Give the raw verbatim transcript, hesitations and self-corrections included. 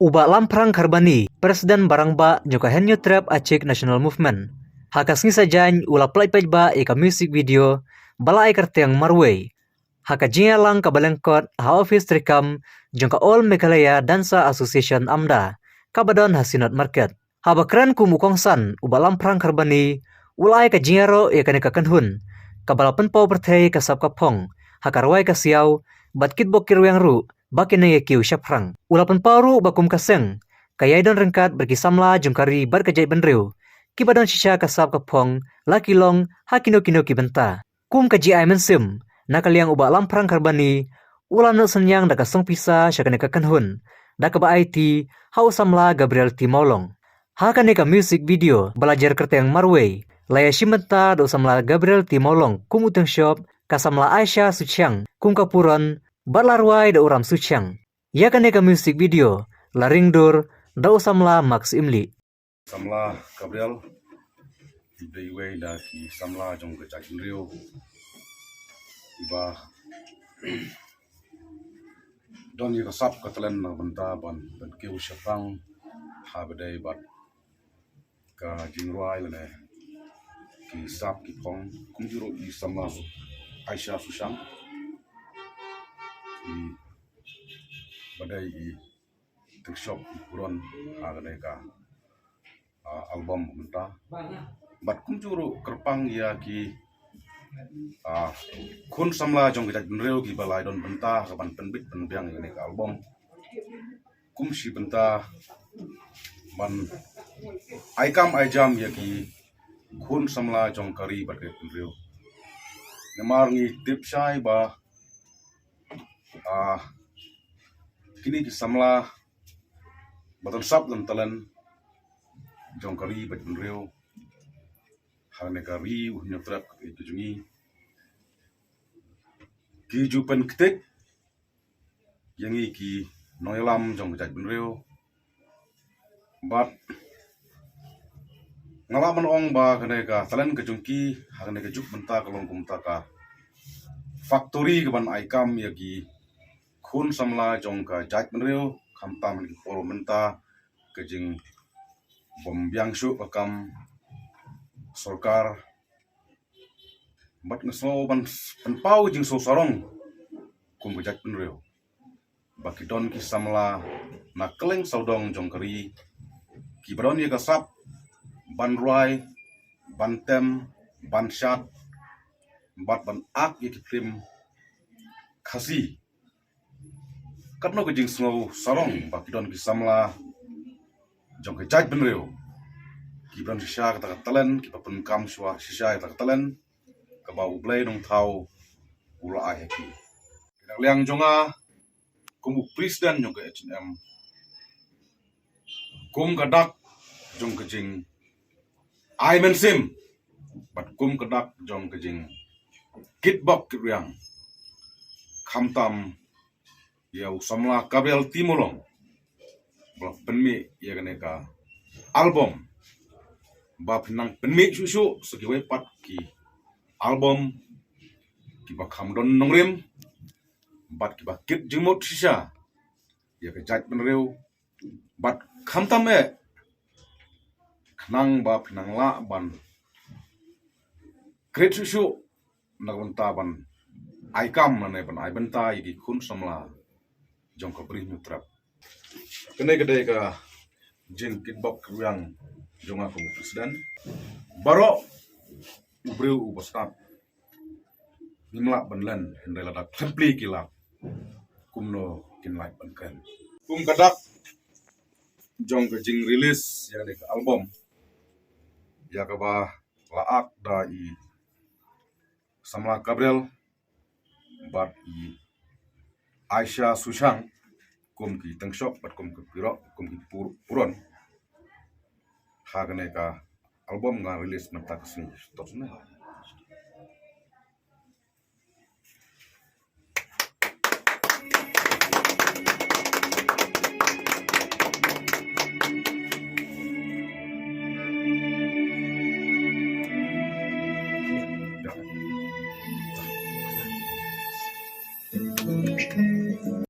U Bah Lamphrang Kharbani, President Barangbah jong ka Hynñiewtrep Achik National Movement, ha ka sngi Saitjaiñ u la pynlait paidbah ïa ka music video ba la ai kyrteng Marwei, ha ka jingïalang kaba lyngkot ha ophis treikam jong ka All Meghalaya Dancer Association, AMDA, kaba don ha Synod Market. Haba kren kum u kongsan, u Bah Lamphrang Kharbani u la ai ka jingïaroh ïa kane ka kynhun kaba la pynpaw pyrthei ka sap ka phong ha ka rwai ka siaw bad kitbok kitrwiang ruh ba kin nang ïa kiew shaphrang. U la pynpaw ruh ba kum ka seng ka ïai don ryngkat bad ki samla jong ka ri bad ka jaitbynriew kiba don shisha ka sap ka phong, la ki long ha kino kino ki bynta. Kum ka jingai mynsiem na ka liang u Bah Lamphrang Kharbani u la noh synñiang da ka song pisa sha kane ka kynhun da kaba aiti ha u samla Gabriel T Mawlong. Ha kane ka music video ba la jer kyrteng Marwei, la ïashim bynta da u samla Gabriel T Mawlong kum u tyngshop, ka samla Aisha Suchiang kum ka puron, bad la rwai da u Ram Suchiang. Ïa kane ka music video la ring dur da u samla Max Imli. Samla Gabriel i dei iwei na ki samla jong ka jaitbynriew iba don ïa ka sap ka talent na ka bynta ban pynkiew shaphrang ha kaba ïadei bad ka jingrwai lane ki sap ki phong, kumjuh ruh i samla Aisha Suchiang iba dei i tyngshop, i puron ha kane ka, ah, album mynta. Bad kumjuh ruh kyrpang ïa ki, ah, khun samla jong ka jaitbynriew kiba la don bynta ha kaban pynbit pynbiang ïa kane ka album. Kum shi bynta ban ai kam ai jam ïa ki khun samla jong ka ri bad ka jaitbynriew. Namar ngi tip shai ba, ah, kine ki samla ba don sap don talent jong ka ri bad ka jaitbynriew ha kane ka ri u Hynñiewtrep ka jong ngi, ki ju pynktik ïa ngi ki nongïalam jong ka jaitbynriew. Bad nga lah ban ong ba kane ka talent ka jong ki ha kane ka juk mynta ka long kumta ka factory kaban ai kam ïa ki khun samla jong ka jaitbynriew, khamtam ha ki por mynta ka jingbym biang shuh ka kam sorkar. Bad nga sngew ban pynpaw ka jingsngew sarong kum ka jaitbynriew ba ki don ki samla na kylleng sawdong jong ka ri kiba don ïa ka sap ban rwai, ban tem, ban shad, bad ban act ïa ki phlim Khasi. Katno ka jingsngew sarong ba ki don ki samla jong ka jaitbynriew kiba don shisha kata ka talent, kiba pynkam shuwa shisha kata ka talent kaba U Blei Nongthaw u la ai ha ki. Na ka liang jong nga kum u president jong ka H N M, kum ka dak jong ka jingai mynsiem bad kum ka dak jong ka jingkitbok kitrwiang, khamtam ïa u samla Gabriel T Mawlong ba la pynmih ïa kane ka album, ba phin nang pynmih shuh shuh sa kiwei pat ki album kiba kham don nongrim bad kiba kit jingmut shisha ïa ka jaitbynriew. Bad khamtam eh khnang ba phin nang lah ban krit shuh shuh na ka bynta ban ai kam lane ban ai bynta ïa ki khun samla jong ka Bri Hynñiewtrep. Kane ka dei ka jingkitbok kitrwiang jong nga kum u president. Baroh u briew uba sngap ngim lah ban len, hynrei lada khlem plie ki lad kumno kin lah ban kren. Kum ka dak jong ka jingrelease ïa kane ka album, ïa kaba la act da i samla Gabriel bad i Aisha Suchiang kum ki tyngshop bad kum ki puro, kum ki pur-, puron. Ha kane ka album nga release mynta ka sngi. Stop sne.